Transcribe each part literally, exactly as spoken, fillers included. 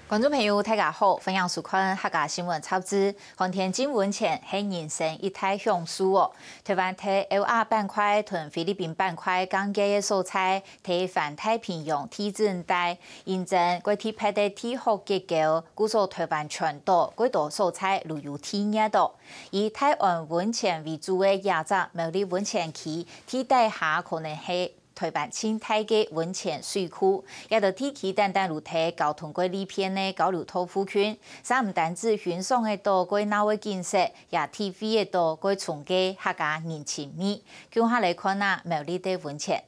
觀眾朋友，大家好，歡迎收看客家新聞雜誌。寒天浸溫泉係人生一大享受哦。台灣在歐亞板塊同菲律賓板塊交界个所在，在環太平洋地震帶，因為該特別个地殼結構，故所台灣全島幾多所在旅遊地熱哦。以大安溫泉為主个這隻苗栗溫泉區，地底下可能係 台灣盡大个溫泉水庫，這兜地區單單就係交通个利便个交流道附近，嗄毋單止欣賞得到該鬧个景色，也體會得到該重个客家人情味。共下來看啊，苗栗个溫泉。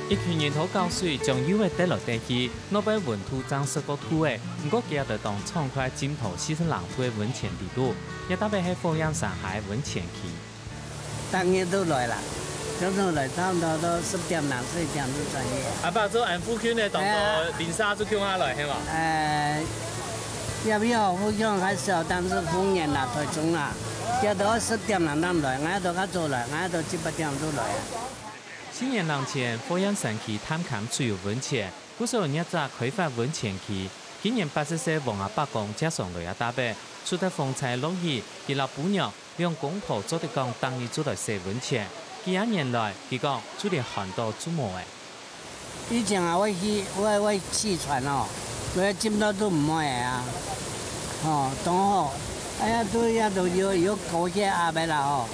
一群人討搞水，將油仔擲來擲去，外背溫度正十過度仔，毋過佢兜當暢快浸到四十零度个溫泉底肚，這搭仔係火焰山下个溫泉區。逐日都來啦，早上來差毋多都十點零、十一點就轉去。阿伯，做恁附近个當多，哎呀，鄰舍就共下來，係無？呃，也無附近較少，但是豐原啦、台中啦，這都十點零正來，𠊎都較早來，𠊎都七八點就來啊。 四年零前，火焰山區淡坑水有溫泉，故所有這隻開發溫泉區。今年八十歲王阿伯公輒常來這搭仔，除忒風搓落雨，佢摎餔娘兩公婆做得講逐日就來洗溫泉。幾下年來，佢講就連寒到就無咧。以前啊，會去，會，會去船哦，會浸到都毋會啊。吼，當好。哎呀，都，也都有，有高血壓个啦吼，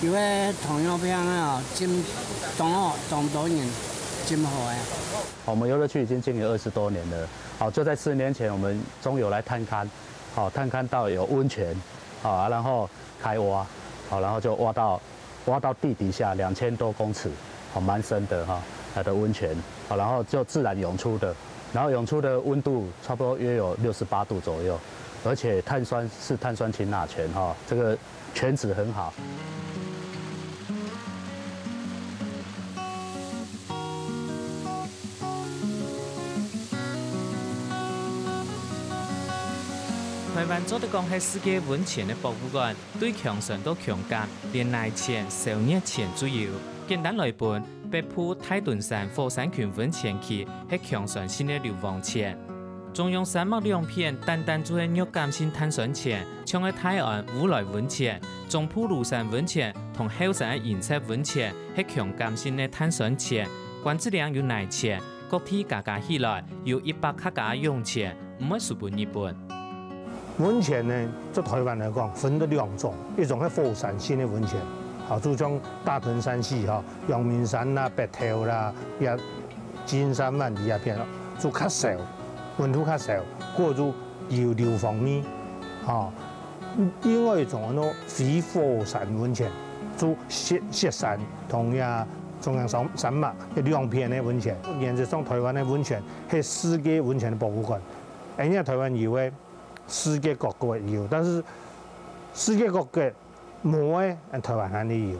有个糖尿病啊，浸當好，當多人浸好个。我们游乐区已经经营二十多年了，好，就在四年前，我们中游来探勘，好，探勘到有温泉，好，啊，然后开挖，好，然后就挖到挖到地底下两千多公尺，好，蛮深的哈，它的温泉，好，然后就自然涌出的，然后涌出的温度差不多约有六十八度左右，而且碳酸是碳酸氢钠泉哈，这个泉质很好。 台灣做得講係世界溫泉个博物館，對強酸到強鹼，連泥泉、燒熱泉都有。簡單來分，北部大屯山火山群溫泉區係強酸性个硫磺泉。中央山脈兩片單單就係弱鹼性碳酸泉，像係大安烏來溫泉、中部廬山溫泉同後山个銀石溫泉係強鹼性个碳酸泉。關子嶺有泥泉， 各地加加起來有一百客家湧泉，毋會輸分日本。溫泉呢，在台灣來講，分得兩種，一種係火山性的溫泉，好，就像大屯山系哈，陽明山啦、北投啦、也金山、萬里那片，就較燒，溫度較燒，過就有硫磺味，哈。另外一種呢，非火山溫泉，就雪雪山同呀 中央山山脈个兩片个溫泉。原則上，台灣个溫泉係世界溫泉博物館，而且台灣有个世界各國有，但是世界各國無个，台灣還有。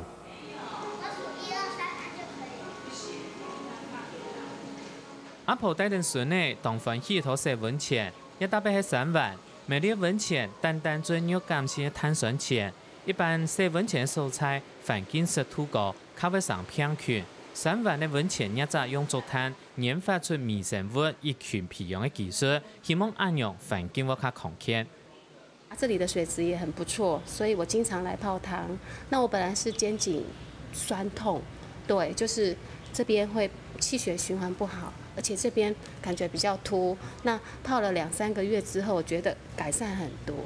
阿婆帶等孫仔，當歡喜討洗溫泉，這搭仔係三灣，苗栗个溫泉單單就係弱鹼性个碳酸泉， 一般洗溫泉个所在，環境濕度高，較會生病菌。三灣个溫泉這隻用竹炭研發出微生物抑菌培養个技術，希望恁樣環境會較康健。啊，這裡的水質也很不錯，所以我經常來泡湯。那我本來是肩頸痠痛，對，就是這邊會氣血循環不好，而且這邊感覺比較凸。那泡了兩三個月之後，我覺得改善很多。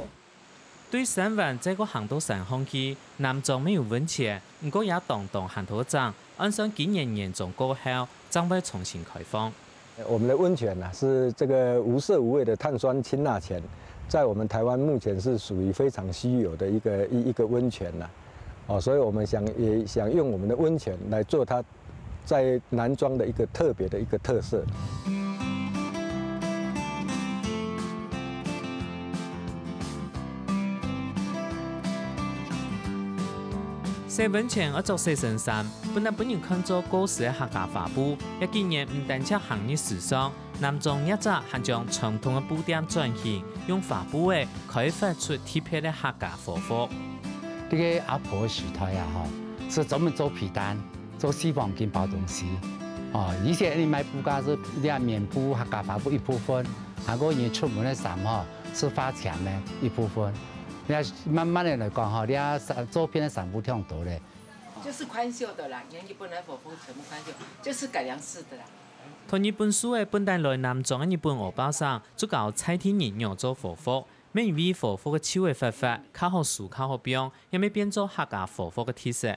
對三灣再過行到山項去，南庄乜有溫泉，毋過也當當還討整，按算今年年中過後，正會重新開放。我們的溫泉呢，是這個無色無味的碳酸氫鈉泉，在我們台灣目前是屬於非常稀有的一個，一，一個溫泉啦。哦，所以我們想，也想用我們的溫泉來做它 在南庄的一個特別的一個特色。洗溫泉愛著洗身衫，本來分人看做過時个客家花布，這幾年毋單淨行入時尚，南庄這隻還將傳統个布店轉型，用花布仔開發出特別个客家和服。這個阿婆个時代啊，吼，係專門做被單、做細方巾包東西。哦，以前你買布價係這棉布、客家花布一部分，還過你出門个衫吼，係化纖个一部分。你看慢慢个來講吼，這衫做片个衫布忒多咧。就是寬袖的啦，你看日本的和服全部寬袖，就是改良式的啦。同日本手仔分擔來南庄个日本歐巴桑，就教在地人仰做和服，乜因為和服个袖仔闊闊，較好收較好放，也乜變做客家和服个特色。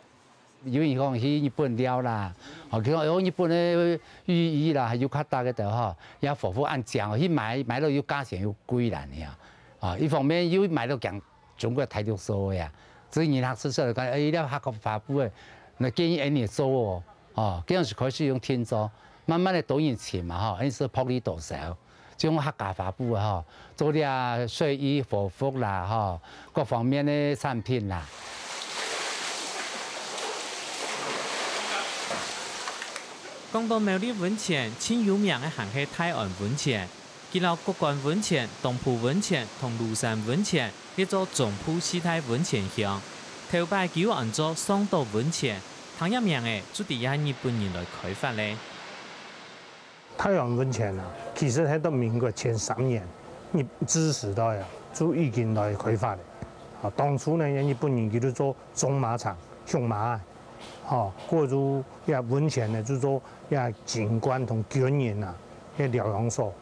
有人講去日本尞啦，哦，佢講哦日本个浴衣啦，還有較大个的吼，也和服恁靚哦，去買買落又價錢又貴啦，你啊，啊，一方面又買落驚 中國大陸做个啊。所以人客實實來講，哎，這客家花布个，那建議恁樣做哦，哦，這樣子開始用定做，慢慢个多人尋嘛吼，恁樣係薄利多銷，就用客家花布个吼，做這睡衣、和服啦吼，各方面个產品啦。講到苗栗溫泉，盡有名个還係大安溫泉。 佢摎谷關溫泉、東埔溫泉同廬山溫泉列做中部四大溫泉鄉。頭擺佢又安做上島溫泉，聽這名仔就知這係日本人來開發个。大安溫泉啊，其實係到民國前三年，日治時代啊，就已經來開發了。啊，當初呢，日本人佢就做種馬場、畜馬啊，吼，過就這溫泉呢，就做這軍官同軍人啊， 个療養所。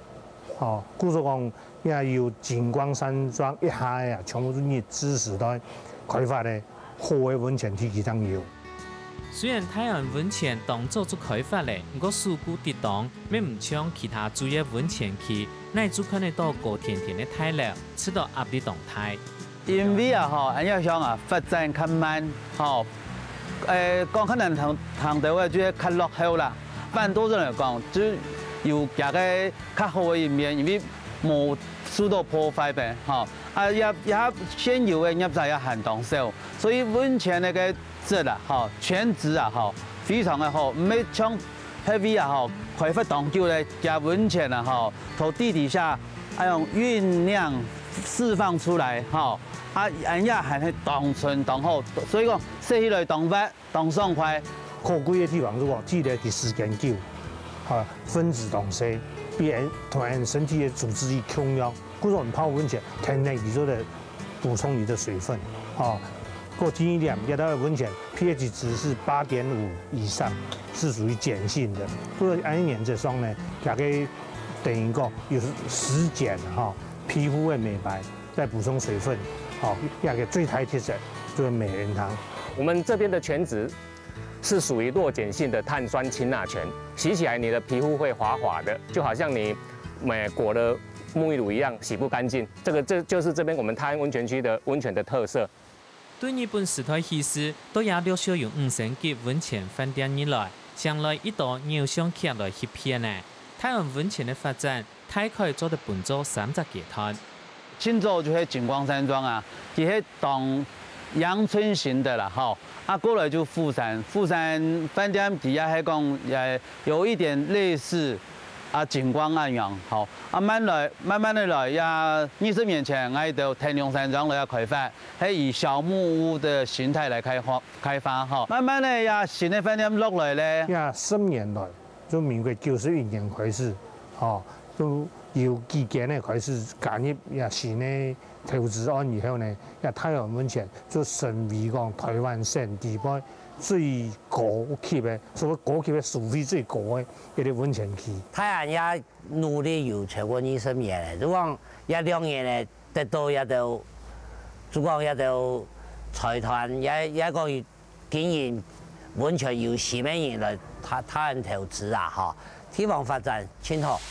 吼，故所講，也有金光山莊一下个啊，全部係日治時代開發个好个溫泉地區正有。雖然大安溫泉當早就開發了，毋過守舊得當，乜毋像其他主要溫泉區，哪就看得到高天天个大樓，食到壓力當大。 因為啊吼，恁樣鄉啊發展較慢，吼，誒，講較難聽聽到个，就係較落後啦。反倒轉來講，就有佢个較好个一面，因為無受到破壞呗，吼。啊，也也現有个業者也還當少，所以溫泉該個質啊，吼，泉質啊，吼，非常个好，毋係像別位啊，吼，開發當久咧，佢溫泉啊，吼，從地底下 愛用醞釀釋放出來，吼，啊，恁樣還係當純當好，所以講，食起來當滑，當爽快。可貴个地方係講，第一佢時間久，吼，分子當細，比𠊎同𠊎身體个組織一共樣，故所你泡溫泉，天然佢就會補充你的水分，吼。過第二點，這个溫泉 pH值是八點五以上，是屬於鹼性的。不過按原則上呢，大概等於講有時間哈，皮膚會美白，再補充水分，好，那個最大特色就是美人湯。我們這邊的泉質是屬於弱鹼性的碳酸氫鈉泉，洗起來你的皮膚會滑滑的，就好像你呃裹了沐浴乳一樣，洗不乾淨。這個這就是這邊我們泰安溫泉區的溫泉的特色。 對日本時代起勢，到這略小有五星級溫泉飯店以來，請來一兜偶像劇來翕片呢。泰安溫泉个發展，大概做得分做三隻階段。盡早就係金光山莊啊，佢係當陽春型的啦，吼。啊，過來就富山，富山飯店佢也係講，也有一點類似啊金光恁樣，吼。啊，慢來，慢慢的來，也二十年前，𠊎兜天龍山莊來開發， 係以小木屋的形態來開發開發吼。慢慢的呀，新的飯店落來咧。呀，十年來，就民國九十一年開始，吼，就有幾間呢開始加入呀新的投資案以後呢，呀泰安溫泉就成為講台灣省底背最高級的，所謂高級的收費最高的一個溫泉區。泰安也努力有超過二十年了，就講這兩年呢， 得到這兜，就講這兜財團，也也講經營溫泉有心个人來泰泰安投資啊，吼，地方發展盡好。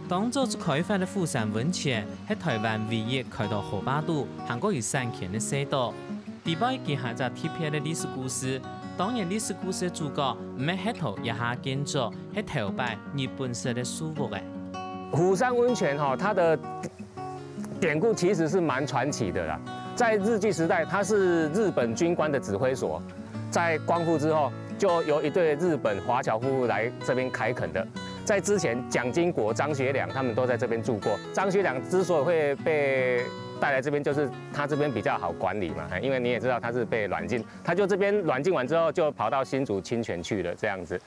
當早就開發个富山溫泉，係台灣唯一開到河壩肚，還過有產權个細島。 底背佢還有隻特別个歷史故事。當然，歷史故事个主角毋係核桃這下建築，係頭擺日本式个樹屋仔。虎山溫泉哈，它的典故其實是蠻傳奇的啦。在日据时代，它是日本军官的指挥所，在光复之后，就由一队日本华侨夫妇来这边开垦的。在之前，蒋经国、张学良他们都在这边住过。张学良之所以会被带来这边，就是他这边比较好管理嘛，因为你也知道他是被软禁，他就这边软禁完之后，就跑到新竹清泉去了，这样子。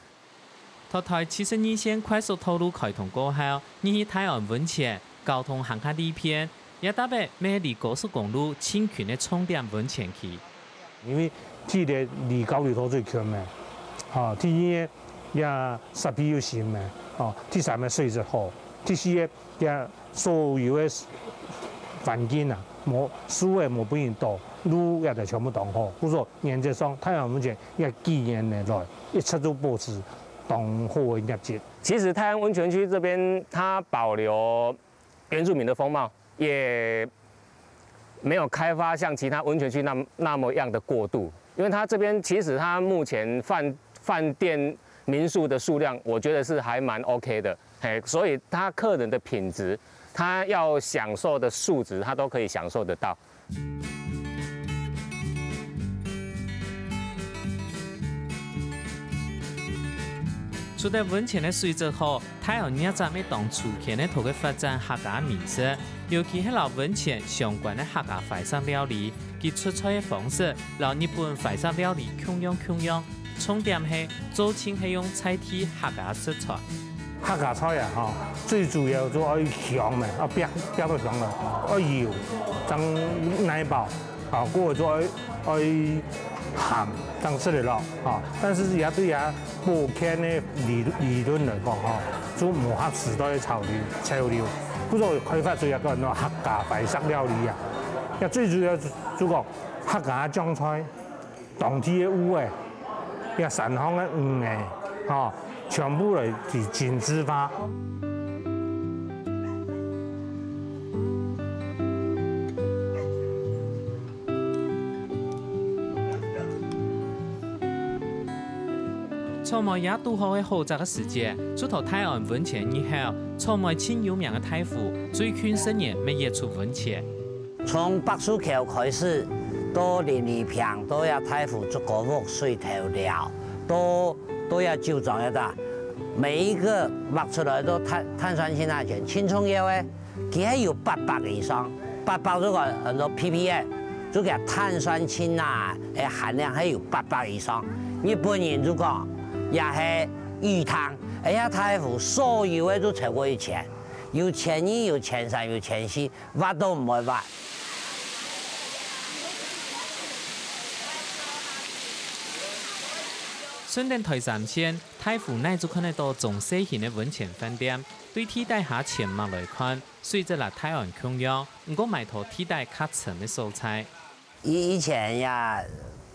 在台七十二線快速道路開通過後，入去大安溫泉，交通還較利便，這搭仔乜係離高速公路盡近个重點溫泉區。因為第一離交流道最近个，吼，第二个也設備又新个，吼，第三个水質好，第四个 這所有个環境啊，無，樹仔無分人倒，路也就全部當好。故所原則上，大安溫泉也幾年來，一直都保持當好个業績。其实大安温泉区这边，它保留原住民的风貌，也没有开发像其他温泉区那，那么样的过度，因为它这边其实它目前饭，饭店、民宿的数量，我觉得是还蛮OK的。 嘿，所以他客人的品质，他要享受的素质，他都可以享受得到。除了溫泉个水質好，大安這站乜當出圈个，透過發展客家美食，尤其係摎溫泉相關个客家懷石料理，佢出菜个方式摎日本懷石料理共樣共樣。 重點係做盡係用在地客家食材。客家菜啊，吼，最主要就愛香个，愛煏，煏到香个，愛油，正耐包，啊，過後就愛，愛鹹，正食得落，啊。但是也對這保健个理，理論來講，吼，就無合時代个潮流，潮流。故所開發出一个叫做客家懷石料理啊。這最主要就，就講客家醬菜， 當地个芋仔，這山項个魚仔，吼，全部來去精緻化。草莓也堵好係好摘个時節，除忒大安溫泉以後，草莓盡有名个大湖，最近十年乜也出溫泉。 從白樹橋開始，到鄰里坪，到這大湖竹篙屋水頭寮，到，到這酒莊這搭，每一個挖出來都碳，碳酸氫鈉泉，盡重要个。佢係有八百以上，八百就講安到P P M，就講碳酸氫鈉个含量係有八百以上。日本人就講，這係雨潭，這大湖所有个都超過一千，有千二，有千三，有千四。 挖都毋會挖。順等台三線，大湖內就看得到中細型个溫泉飯店，對地底下淺墨來看，水質摎大安共樣，毋過埋到地底較深个所在。以，以前呀，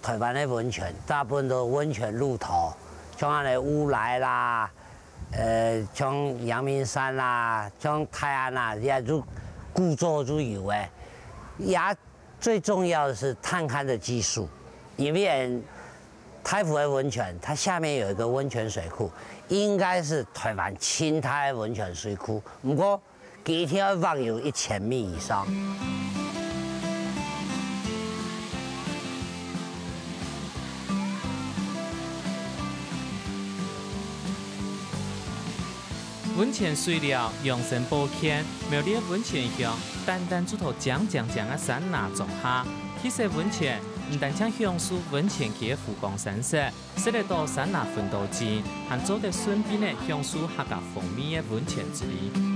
台灣个溫泉大部分都溫泉露頭，像恁呢烏來啦， 呃，像陽明山啦，像大安啦，這就古早就有个。也最重要的是探勘的技術，因為大湖个溫泉，它下面有一個溫泉水庫，應該是台灣盡大个溫泉水庫。毋過， 佢一定愛挖有一千米以上。溫泉水療養生保健，苗栗个溫泉鄉，單單就在靚靚靚个山林莊下，去洗溫泉，毋單淨享受溫泉區个湖光山色， 食得到山林芬多精，還做得順便仔享受客家風味个溫泉之旅。